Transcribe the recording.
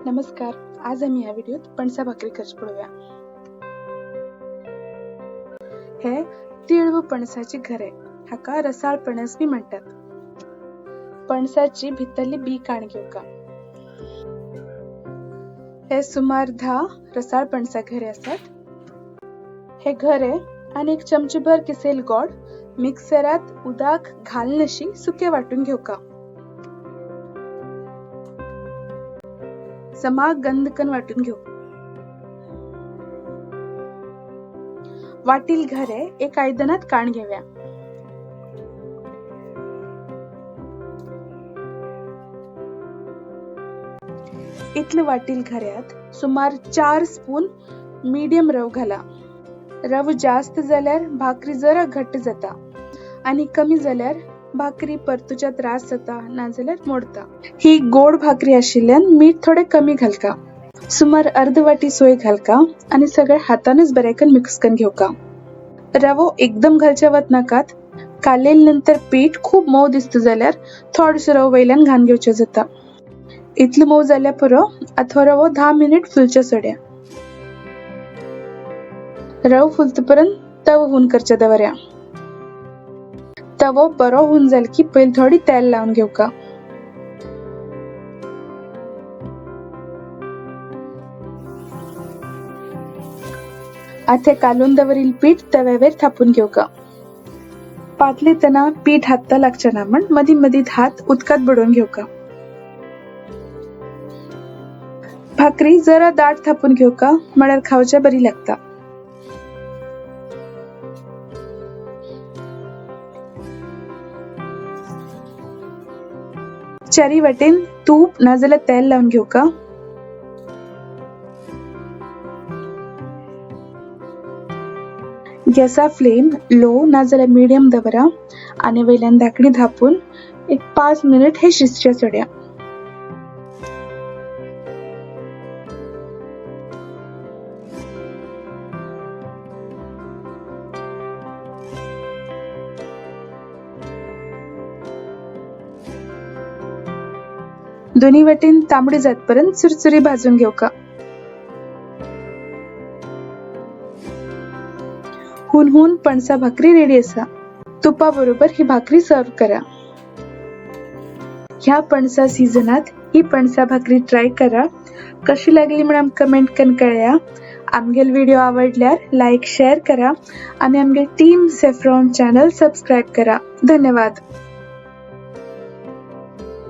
नमस्कार, आज आमी ह्या व्हिडियोत पणसा भाकरी करची पळोवया। हे तिळव पणसाची घरे, हाका रसाळ पणस बी म्हणतात। पणसाची भितरली बी काण घेवका। हे सुमार 10 रसाळ पणसा घरे आसात। हे घरे आनी एक चमचेभर किसेल गोड मिक्सरात उदक घालनशी सुके वाटून घेवका। समा गंधकन वाटून घेऊ। वाटील घरे एक आयदनात काण घेऊया। इतले वाटील घऱ्यात सुमार 4 स्पून मीडियम रव घाला। रव जास्त जाल्यार भाकरी जरा घट्ट जाता आणि कमी जाल्यार भाकरी परतुच्या त्रास जाता, नाजाल्यार मोडता। ही गोड भाकरी आशिल्ल्यान मीठ थोडे कमी घालका। सुमार अर्ध वाटी सोय घालका आणि सगळे हातानच बरेकन मिक्स करून घेवका। रवो एकदम घालच्या वत नाकात, कालेल नंतर पीठ खूप मऊ दिसता जाल्यार थोडसो रवो वयल्यान घालून घेवचें जाता। इतलो मऊ जाल्यार पुरो। आतां रवो 10 मिनिट फुलचे सोड्या। रव फुलतपर्यंत तव हून करचे दवरया। तवो बरो हून जाल की पयलीं थोडी तेल लावन घेवका। आतां कालून दवरील पीठ तव्यावेर थापून घेवका। पातलेतना पीठ हाता लागचें ना म्हण मदीं मदीं हात उदकांत बुडोवन घेवका। भाकरी जरा दाट थापून घेवका, म्हळ्यार खावच्या बरी लागता। चारी वाटेन तूप नाजाल्यार तेल लावन घेवका। गॅसा फ्लेम लो नाजाल्यार मिडियम दवरा आनी वयल्यान धाकणी धापून एक 5 मिनिट हे शिजचे सोड्या। दोन्ही वाटेन तांबडी जातपर्यंत चुरचुरी भाजून घेवका। हुन हुन पणसा भाकरी रेडी आसा। तुपा बरोबर ही भाकरी सर्व करा। ह्या पणसा सीजनात ही पणसा भाकरी ट्राय करा। कशी लागली म्हण आमकां कमेंट करून कळया। आमगेल व्हिडिओ आवडल्यार लायक शेअर करा आणि आमगे टीम सेफ्रॉन चॅनल सबस्क्राइब करा। धन्यवाद।